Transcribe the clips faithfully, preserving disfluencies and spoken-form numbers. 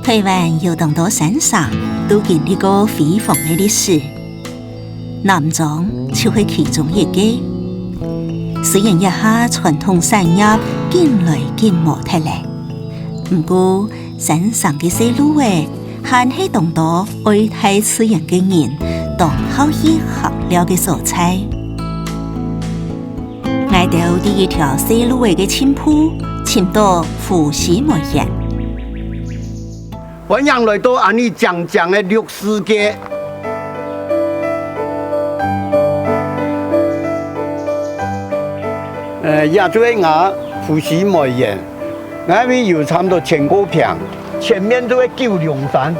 臺灣有當多山城都經歷過輝煌个歷史，南庄就係其中一個。雖然這下傳統產業緊來緊無忒咧，毋過山城个細路仔，還係當多愛大自然个人，當好去行尞个所在。 𠊎兜第一條細路仔个進步，尋到富穡梅園。歡迎來到恁呢靚靚个綠世界。呃，這就係𠊎富穡梅園，𠊎位有差毋多千過坪，前面就係九龍山，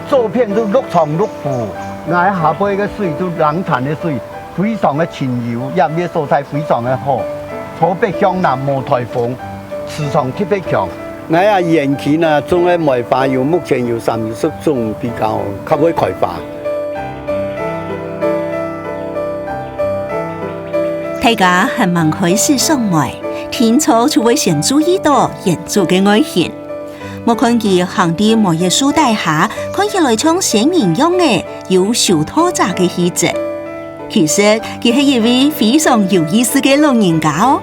左片就六廠六湖，𠊎下背个水就冷泉个水。 非常个清幽，這位所在非常个好，坐北向南無颱風，磁場特別強。𠊎啊園區呢種个梅花有目前有三十種比較較會開花。大家還吂開始賞梅，定著就會先注意到園主个外形。 莫看佢行在梅仔樹底下，看起來像仙人樣仔，有修道者个氣質。其實，佢係一位非常有意思个老人家哦。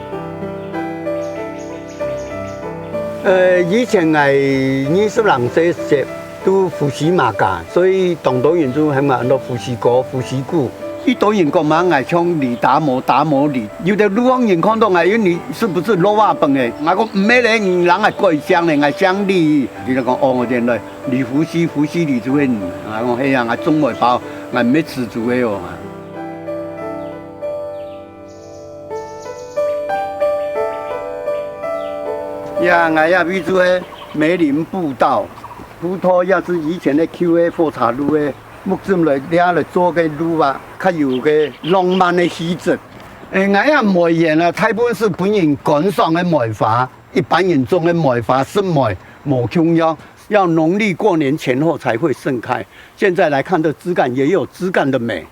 呃，以前𠊎二十零歲時，都富穡馬家，所以當多人就喊𠊎安到富穡哥、富穡姑。 一堆人講嘛，𠊎像驢打磨，打磨驢。有个路上人看到𠊎，因為你是不是老阿伯欸？𠊎講毋係咧，你人𠊎改姓咧，𠊎姓李。佢就講哦，原來李富穡，富穡李主任。𠊎講係啊，𠊎種梅花，𠊎毋係自主个哦。呀，𠊎這位就係梅林步道，步道也是以前个舊个火車路个。 目前來這來做个路啊，較有个浪漫个氣質。欸，𠊎這梅園啊，大部分係分人觀賞个梅花，一般人種个梅花，實梅無共樣，要農曆過年前後才會盛開。現在來看這枝幹也有枝幹的美。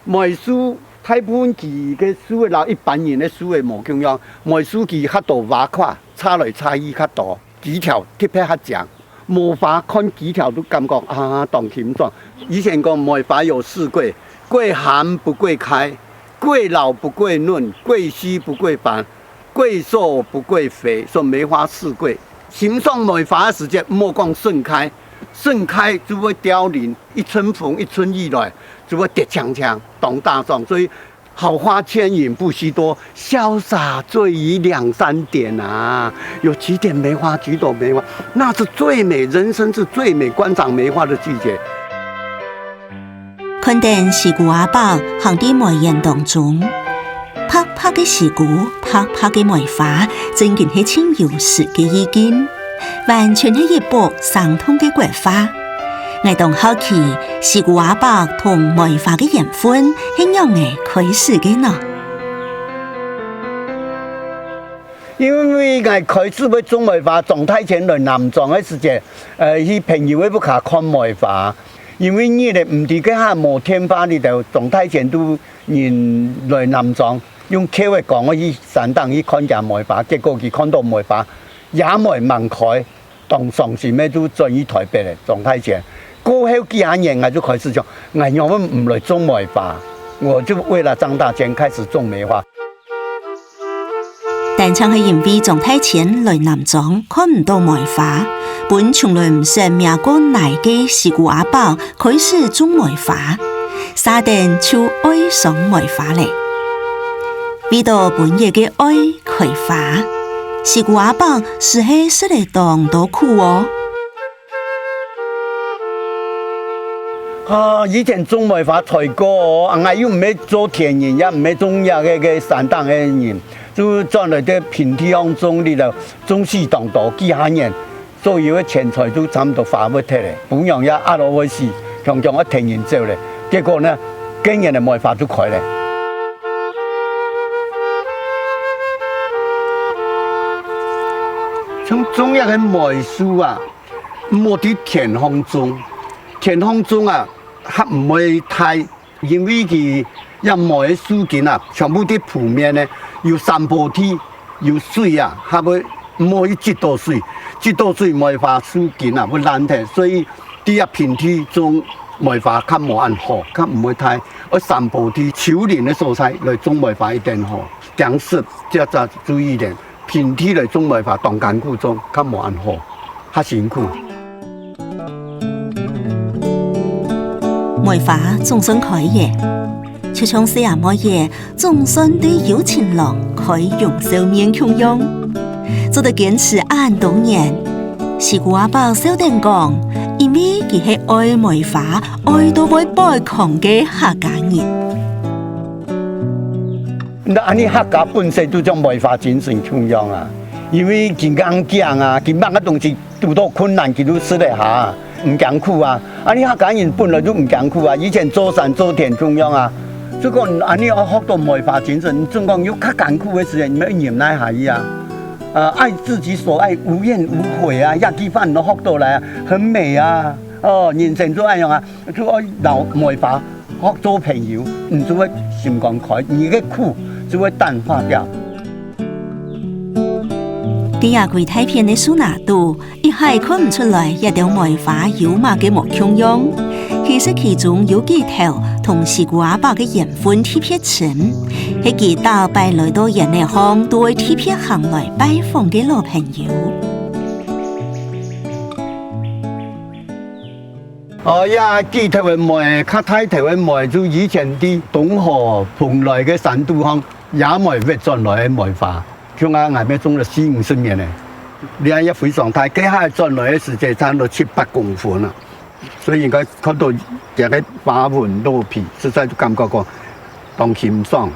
梅樹大部分佢个樹仔摎一般人个樹仔無共樣，梅樹佢較多花桍，插來插去較多，枝條特別較靚。 無花看枝條都感覺啊，當清爽。以前講梅花有四季，過寒不過開，過老不過嫩，過虛不過繁，過瘦不過肥，說梅花四季。欣賞梅花个時節，莫講盛開，盛開就會凋零，一陣風一陣雨來，就會跌青青，當打爽。所以 好花千影不須多，瀟灑醉於兩三點啊。有幾點梅花，幾朵梅花，那是最美，人生是最美，觀賞梅花的季節。看等西姑阿伯行在梅園當中，白白个西姑，白白个梅花，真經係盡有詩个意境。 完全係一幅生動个國畫。𠊎當好奇，西姑阿伯同梅花个緣分係仰仔開始个呢？因為𠊎開始會種梅花，莊大千來南庄个時節，呃，去朋友个屋下看梅花。因為日仔毋知該下無電話，這兜莊大千都人來南庄，用轎仔扛去山頂去看厥梅花，結果佢看到梅花， 野梅吂開，當傷心个就轉去臺北咧，莊大千。過後幾下年，𠊎就開始想，𠊎仰會毋來種梅花？我就為了莊大千開始種梅花。單淨係因為莊大千來南庄看毋到梅花，分從來毋識名過哪个西姑阿伯 開始種梅花，續等就愛上梅花咧。為著分一个愛開花，西姑阿伯實係食了當多苦哦。啊，以前種梅花採果哦，啊，𠊎又毋係做田人，也毋係種這个，个山頂个人，就轉來這平地項種哩了，種死當多，幾下年。 所有个錢財都差毋多花忒忒咧，餔娘也壓到會死，強強愛跈人走咧。結果呢，該年个梅花就開咧。像種這个梅樹啊，毋好在田項種，田項種啊，較毋會大， 因為佢這梅个樹根啊，全部在鋪面呢，有山坡地，有水啊，較會毋好去積到水，積到水梅花樹根啊會爛忒，所以在這平地種梅花較無恁好，較毋會大。愛山坡地、丘陵个所在來種梅花一定好，驚濕，這隻注意點。平地來種梅花當艱苦種，較無恁好，較辛苦。梅花總算開咧，就像細阿妹仔總算對有情郎開容笑面共樣。做得堅持恁多年，西姑阿伯笑等講，因為佢係愛梅花，愛到會發狂个客家人。那恁呢客家本身就像梅花精神共樣啊，因為佢硬頸啊，佢麼个東西 堵到困難，佢就食得下，毋驚苦啊。啊，你客家人本來就毋驚苦啊，以前做山做田共樣啊。所以講，啊，你愛學到梅花精神，你準講有較艱苦个時間，你愛忍耐下去啊。啊，愛自己所愛，無怨無悔啊，這句話你都學到來啊，很美啊。哦，人生就恁樣啊，就愛摎梅花 學做朋友，你就會心肝開，你个苦就會淡化掉。在這歸大片个樹林肚，一下看毋出來這兜梅花有麼个無共樣。其實其中有幾頭同西姑阿伯个緣分特別深，係佢逐擺來到園仔項都會特別行來拜訪个老朋友。 哦，這幾頭个梅，較大頭个梅，就以前在東河蓬萊个山肚項，野梅挖轉來个梅花，像啊，𠊎乜種了四五十年了。這也非常大，該下轉來个時節差毋多七八公分啊，所以應該看到這个花紋落皮，實在就感覺講當清爽。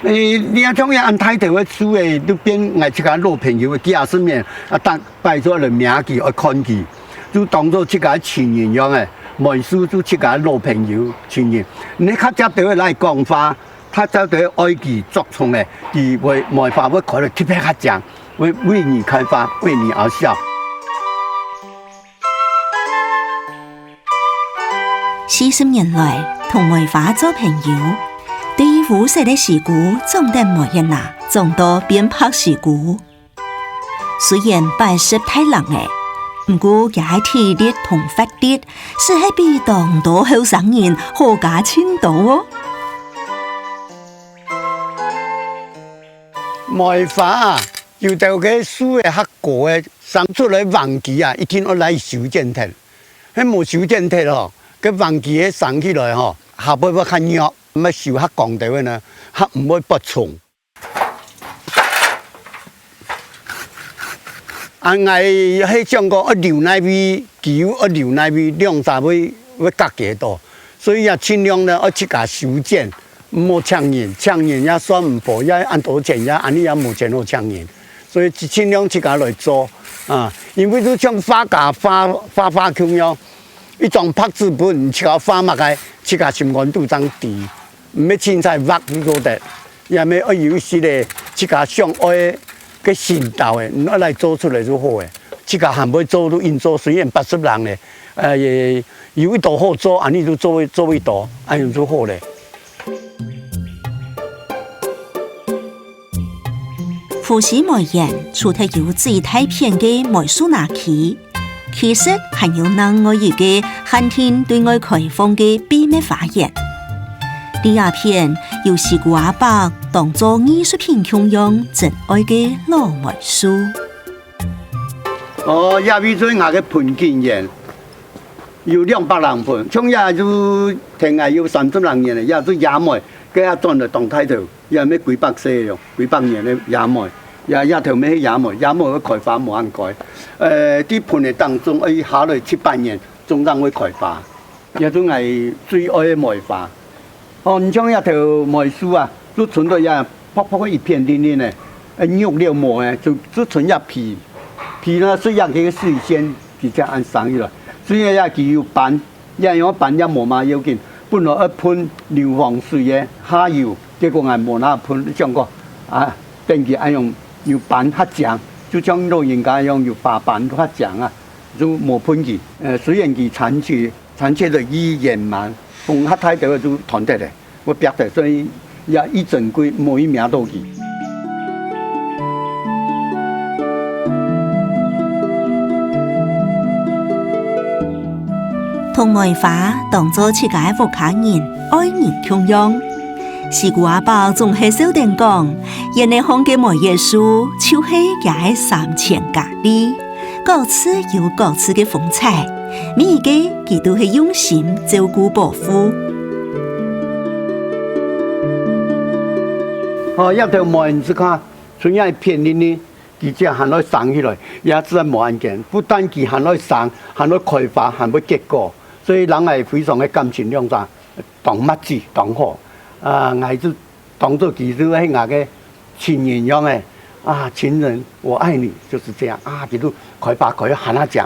誒，你啊，像這恁大頭个樹誒，都變𠊎自家老朋友个幾下十年啊，逐 擺出來摸佢，愛看佢，就當做自家个親人樣誒，梅樹就自家个老朋友、親人。你較接到來講話，較接到愛佢著重誒，佢會梅花會開得特別較靚，會為你開花，為你而笑。四十年來，同梅花做朋友，對於烏色个西姑，種得梅仔啊，種到變白西姑。 雖然擺設大人了，毋過佢个體力同活力，實係比當多後生人好加盡多哦。梅花啊，有兜个樹仔較高个，生出來橫枝啊，一定愛來修剪忒。係無修剪忒吼，該橫枝个生起來吼，下背會較弱，愛修較高兜个呢，較毋會發衝。 啊，𠊎係想講愛留哪位，佢又愛留哪位，兩儕會，會隔幾多。所以啊，盡量呢，愛自家修剪，毋好請人，請人也算毋好，也恁多錢，也恁呢也無錢好請人。所以盡量自家來做，啊，因為就像畫家畫，畫畫共樣，一張白紙本，你自家畫麼个，自家心肝肚正知。 毋係凊彩畫就做得，也乜愛有一息仔自家想愛个心頭仔，你愛來做出來就好仔。自家還會做就應做，雖然八十零咧，呃，也有一道好做，恁呢就做，做一道，恁樣就好咧。富西梅園除忒有最大片个梅樹林區， 其實還有另外一個限定對外開放个秘密花園。這片有西姑阿伯當做藝術品共樣珍愛个老梅樹。哦，這位就係𠊎个盆景園，有兩百零盆，像這就跈𠊎有三十零年了，這就野梅，該也轉來當大頭。 也乜幾百歲了，幾百年个野梅，也，這頭乜係野梅，野梅个開花無恁快。呃，在盆个當中，愛下來七八年，正正會開花。這就𠊎最愛个梅花。哦，你像這頭梅樹啊，就伸到這薄薄个一片零零个，呃，肉了無个，就，就伸這皮，皮呢，係這个水仙，佢正恁生起來。所以這佢有斑， 這樣斑也無麼要緊，本來愛噴硫磺水个下游，結果𠊎無拿噴，想講，啊，等佢恁樣有斑較靚，就像老人家一樣有花斑較靚啊，就無噴佢。呃，雖然佢殘缺，殘缺个已圓滿，風較大兜就斷忒咧。 會煏忒，所以也已珍貴，毋好去摸到佢。將梅花當做自家个屋下人、愛人共樣。四姑阿伯總係笑等講，園仔項个梅仔樹就係佢个三千佳麗，各自有各自个風采，每一個佢都係用心照顧保護。哦，這頭梅你試看，像這一片呢，佢正還愛生起來，也自然無恁緊。不但佢還愛生，還愛開花，還會結果，所以人係非常个感情兩儕，當默契，當好。啊，𠊎就當做佢就係𠊎个親人樣个。啊，親人，我愛你，就是這樣。啊，佢就開花開還較靚，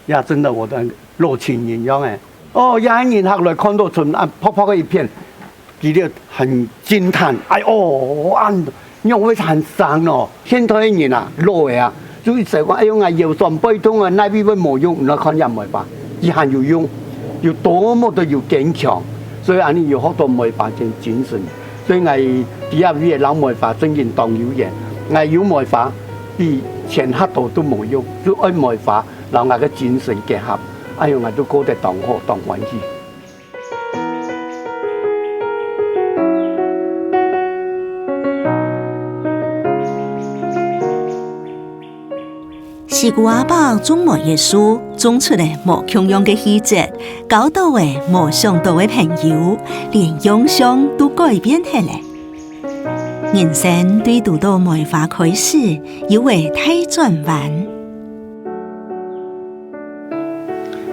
呀，真的我的老親人樣个。哦，這人客來看到春啊，薄薄个一片， 佢兜很驚嘆，「哎喲，恁仰會還生哦？」現代个人啊，老个啊，就一直講，「哎喲，𠊎腰痠背痛啊，哪位會無用？」你看這梅花，佢還有用，有多麼个有堅強。所以恁呢有好多梅花精，精神。所以𠊎第一位个老梅花真經當有緣，𠊎有梅花，比錢較多都無用，就愛梅花，摎𠊎个精神結合，哎喲，𠊎都過得當好，當歡喜。 四姑阿伯種梅仔樹，種出來無共樣个氣質，交到了無想到个朋友，連樣相都改變忒了。人生對堵到梅花開始，有了大轉彎。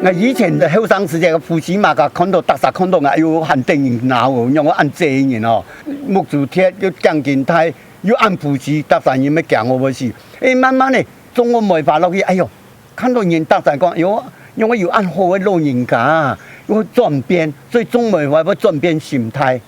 𠊎以前後生時節，夫妻嘛，看到，逐儕看到𠊎，哎喲，還得人惱哦，仰會恁濟人哦，目珠鐵，又頸根大，又恁夫妻，逐儕人乜驚𠊎會死。誒，慢慢个，種个梅花落去，哎喲，看到人逐儕講，哎喲，仰會有恁好个老人家啊，又會轉變，所以種梅花會轉變心態。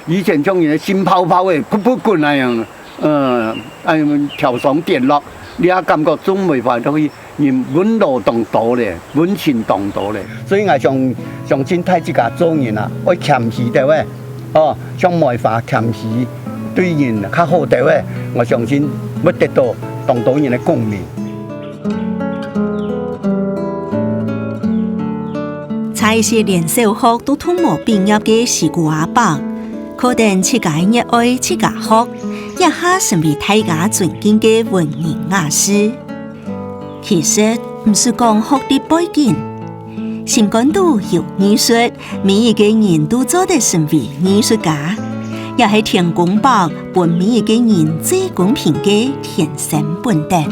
以前像人个心泡泡个，噗噗滾那樣，呃，哎，跳上跌落，你也感覺種梅花都會人溫柔當多咧，溫情當多咧。所以𠊎想，想盡大自家做人啊，愛謙虛兜仔，哦，像梅花謙虛，對人較好兜仔，𠊎相信會得到當多人个共鳴。 在一息連小學都讀無畢業个四姑阿伯，靠等自家熱愛自家學，這下成為大家尊敬个文人雅士。其實，毋使講學歷背景，心肝肚有藝術，每一個人都做得成為藝術家，也係天公伯分每一個人最公平个天生本等。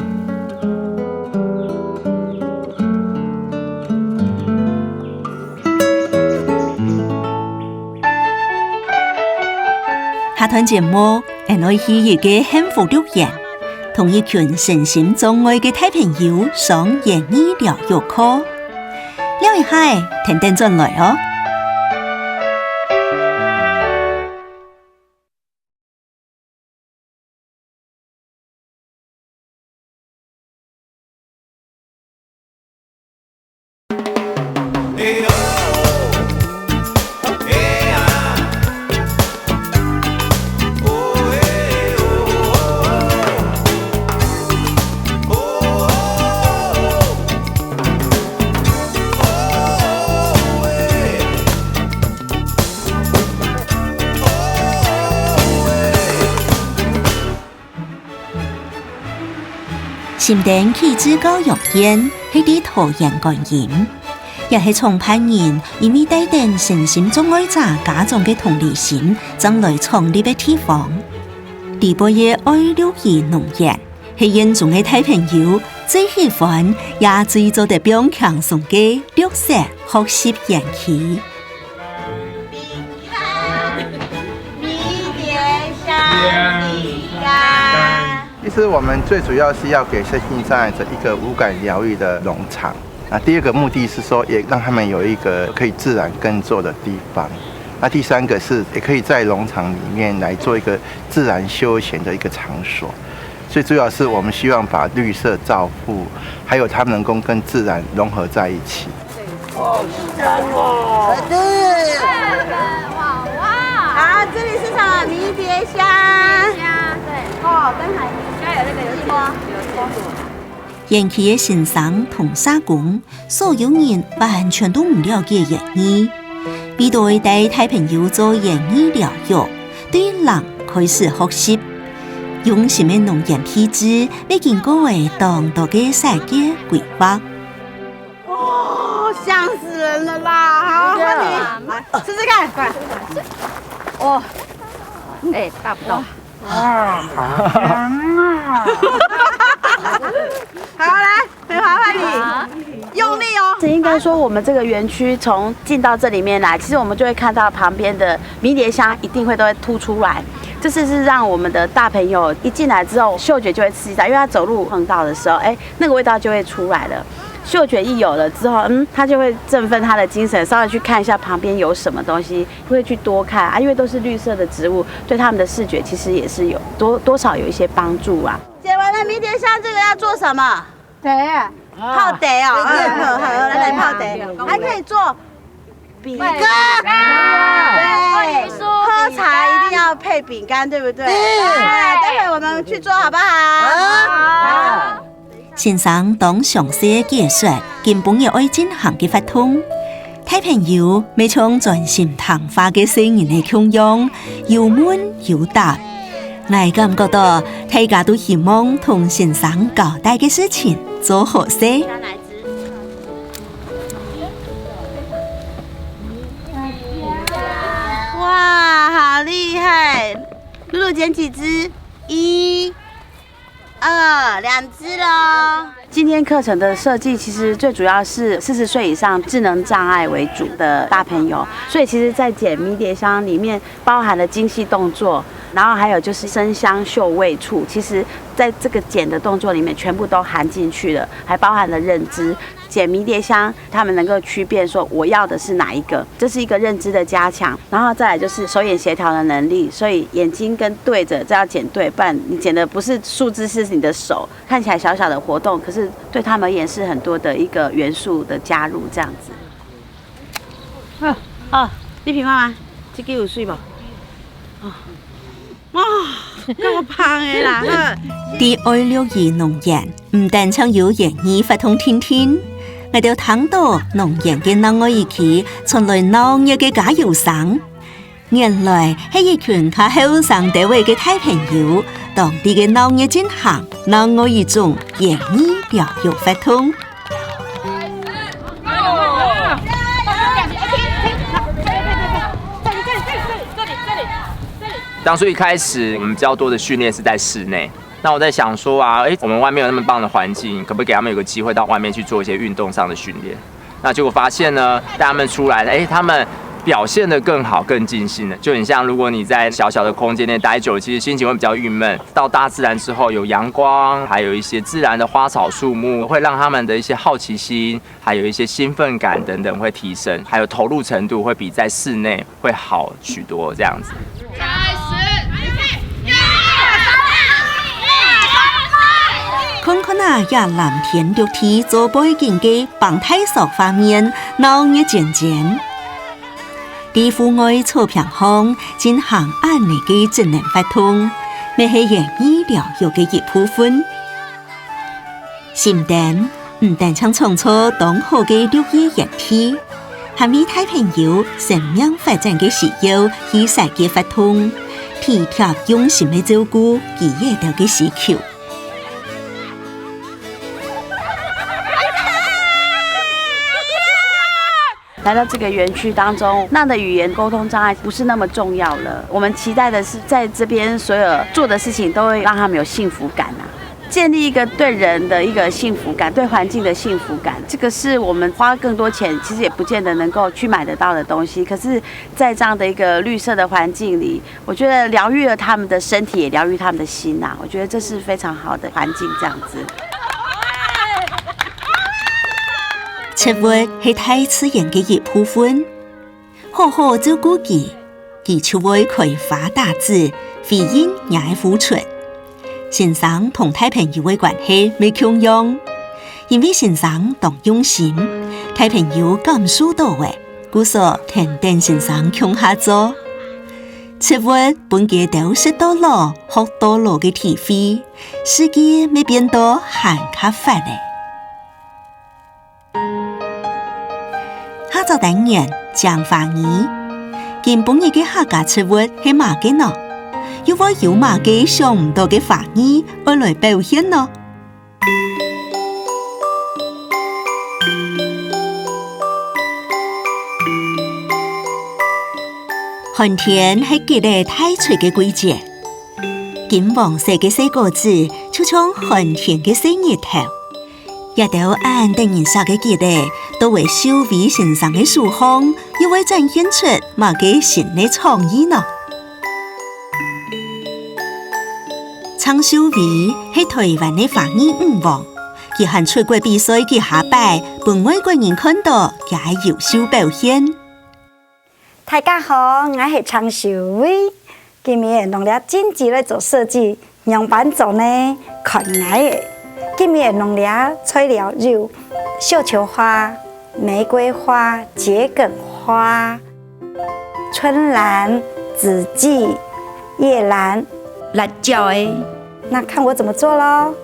下段節目，𠊎愛去一個幸福樂園，同一群身心障礙个大朋友上園藝療育課。尞一下，跈等轉來哦。 新店啟智教育院係在桃園觀音，也係創辦人因為帶等身心障礙者家長个同理心，正來創立个地方。裡背个愛六一農園， 係園中个大朋友最喜歡也最做得放輕鬆个綠色學習園區。其實我們最主要是要給身心障礙者一個五感療癒的農場。那第二個目的是說，也讓他們有一個可以自然耕作的地方。那第三個是，也可以在農場裡面來做一個自然休閒的一個場所。 最主要是我們希望把綠色照顧，還有它能夠跟自然融合在一起。好讚哦！哇，哇！啊，這裡是什麼？迷迭香。迷迭香，對。哦，跟海迷。現在有那個有西瓜。有西瓜。園區个先生同社工，所有人完全都毋了解園藝。為著愛帶大朋友做園藝療育，對零開始學習。用心个農園配置，也經過了當多个設計規劃。哦，香死人了啦！好，換你，來，試試看，快。哦，哎，大不到。哇，好香啊！好，來，梅花換你，用力哦。这应该说，我们这个园区从进到这里面来，其实我们就会看到旁边的迷迭香一定会都会凸出来。这是是让我们的大朋友一进来之后，嗅觉就会刺激到，因为他走路碰到的时候，哎，那个味道就会出来了。嗅觉一有了之后，嗯，他就会振奋他的精神，稍微去看一下旁边有什么东西，会去多看啊，因为都是绿色的植物，对他们的视觉其实也是有多多少有一些帮助啊。剪完了迷迭香，这个要做什么？茶啊。泡茶哦，嗯，好，好，来，来泡茶，还可以做饼干。对，喝茶一定要配饼干，对不对？对。哎，待会我们去做好不好？好。先生當詳细个解说，今晡日愛進行个活动。大朋友也像專心聽話个細人仔共樣，有問有答。𠊎感覺到大家都希望同先生交代个事情做好勢。哇，好厲害！露露剪几只？一、二，两只喽。今天课程的设计其实最主要是四十岁以上智能障碍为主的大朋友，所以其实在剪迷迭香里面包含了精细动作，然后还有就是声香嗅味触，其实在这个剪的动作里面全部都含进去了，还包含了认知。剪迷迭香，他们能够区辨说我要的是哪一个，这是一个认知的加强。然后再来就是手眼协调的能力，所以眼睛跟对着，这要剪对，不然你剪的不是树枝，是你的手。看起来小小的活动，可是对他们而言是很多的一个元素的加入，这样子。啊，啊，你平安吗？这个有水无？啊，啊，够香的啦，哈。在爱乐园农园，毋单淨有园艺活动定定，𠊎兜聽到農園个另外一區傳來鬧熱个加油聲。 原來係一群較後生兜仔个大朋友，當地个鬧熱進行另外一種園藝療育活動。当初一开始，我们比较多的训练是在室内。那我在想说啊，诶，我们外面有那么棒的环境，可不可以给他们有个机会到外面去做一些运动上的训练？ 那结果发现呢，带他们出来，诶，他们表现得更好、更尽兴了。就很像，如果你在小小的空间内待久了，其实心情会比较郁闷。到大自然之后，有阳光，还有一些自然的花草树木，会让他们的一些好奇心，还有一些兴奋感等等会提升，还有投入程度会比在室内会好许多。这样子。 看看啊，這藍天綠地做背景个板大索畫面，鬧熱煎煎。在戶外草坪項進行恁呢个節能活動，乜係園藝療育个一部分。 心燈毋單淨創造當好个綠意園地，還為大朋友生命發展个需要去設計活動，體貼用心个照顧佢兜个需求。來到這個園區當中，那樣的語言溝通障礙不是那麼重要了。我們期待的是在這邊所有做的事情都會讓他們有幸福感啊。 建立一個對人的一個幸福感，對環境的幸福感，這個是我們花更多錢，其實也不見得能夠去買得到的東西。可是，在這樣的一個綠色的環境裡，我覺得療癒了他們的身體，也療癒他們的心啊。我覺得這是非常好的環境，這樣子。植物係大自然个一部分，好好照顧佢， 佢就會開花結籽，回應若个付出。先生同大朋友个關係乜共樣，因為先生當用心，大朋友感受到了，故所跈等先生共下做。植物分佢兜食到老、學到老个體會，四季乜變到還較闊咧。下隻單元，講花語。今晡日个客家植物係麼个呢？又會有麼个想毋到个花語愛來表現呢？ 寒天係桔仔大出个季節，金黃色个細果子就像寒天个細日頭。這兜恁得人惜个桔仔，到位秀微先生个手項，又會展現出麼个新个創意呢？ 鄭秀微係臺灣个花藝女王，佢還出國比賽幾下擺，分外國人看到佢个優秀表現。大家好，𠊎係鄭秀微。今日用這真子來做設計，仰般做呢？看𠊎个。今日用這材料有繡球花、玫瑰花、桔梗花、 春蘭、紫薊、葉蘭、辣椒仔。那看我怎麼做咯。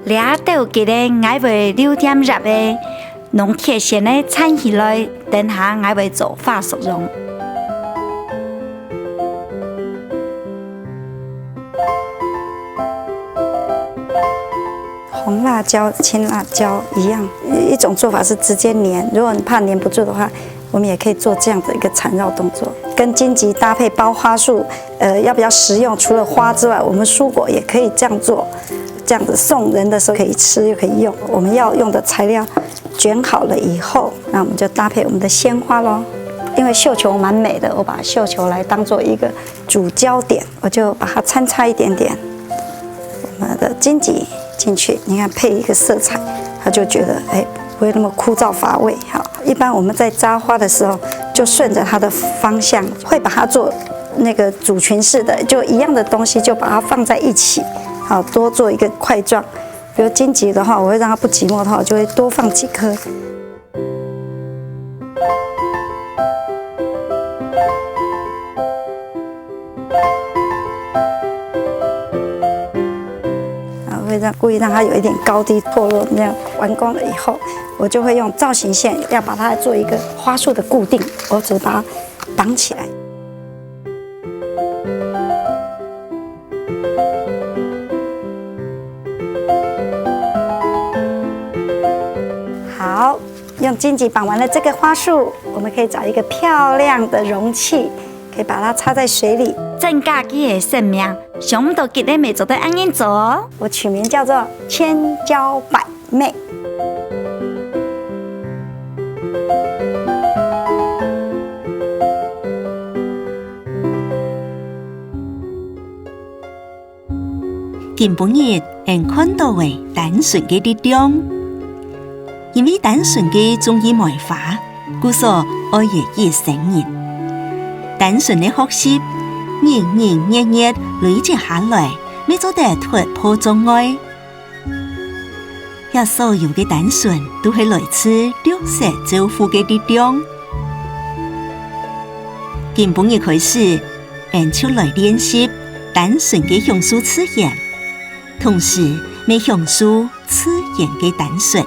這兜桔仔𠊎會留點葉仔，用鐵線仔纏起來，等下𠊎會做花束用。 紅辣椒、青辣椒一樣，一種做法是直接黏，如果你怕黏不住的話，我們也可以做這樣的一個纏繞動作，跟荊棘搭配包花束，呃，要不要食用？除了花之外，我們蔬果也可以這樣做，這樣子送人的時候可以吃又可以用。我們要用的材料捲好了以後，那我們就搭配我們的鮮花咯。因為繡球蠻美的，我把繡球來當做一個主焦點，我就把它摻插一點點我們的荊棘進去，你看配一個色彩，他就覺得，哎，不會那麼枯燥乏味。好，一般我們在扎花的時候，就順著它的方向，會把它做那個組群式的，就一樣的東西就把它放在一起，好，多做一個塊狀。比如荊棘的話，我會讓它不寂寞的話，我就會多放幾顆。 啊，會讓，故意讓它有一點高低錯落，那樣完工了以後，我就會用造型線，要把它做一個花束的固定，我只是把它擋起來。 好，用荊棘綁完了這個花束，我們可以找一個漂亮的容器，可以把它插在水裡。增加佢个生命，想毋到桔仔乜做得恁樣做哦。我取名叫做千嬌百媚。 今晡日，𠊎看到个單純个力量。因為單純个中意梅花，故所愛个一生人。單純个學習，日日月月累積下來，乜做得突破障礙。這所有个單純，都係來自綠色照護个力量。今晡日開始， 𠊎就來練習單純个享受自然，同時乜享受自然个單純。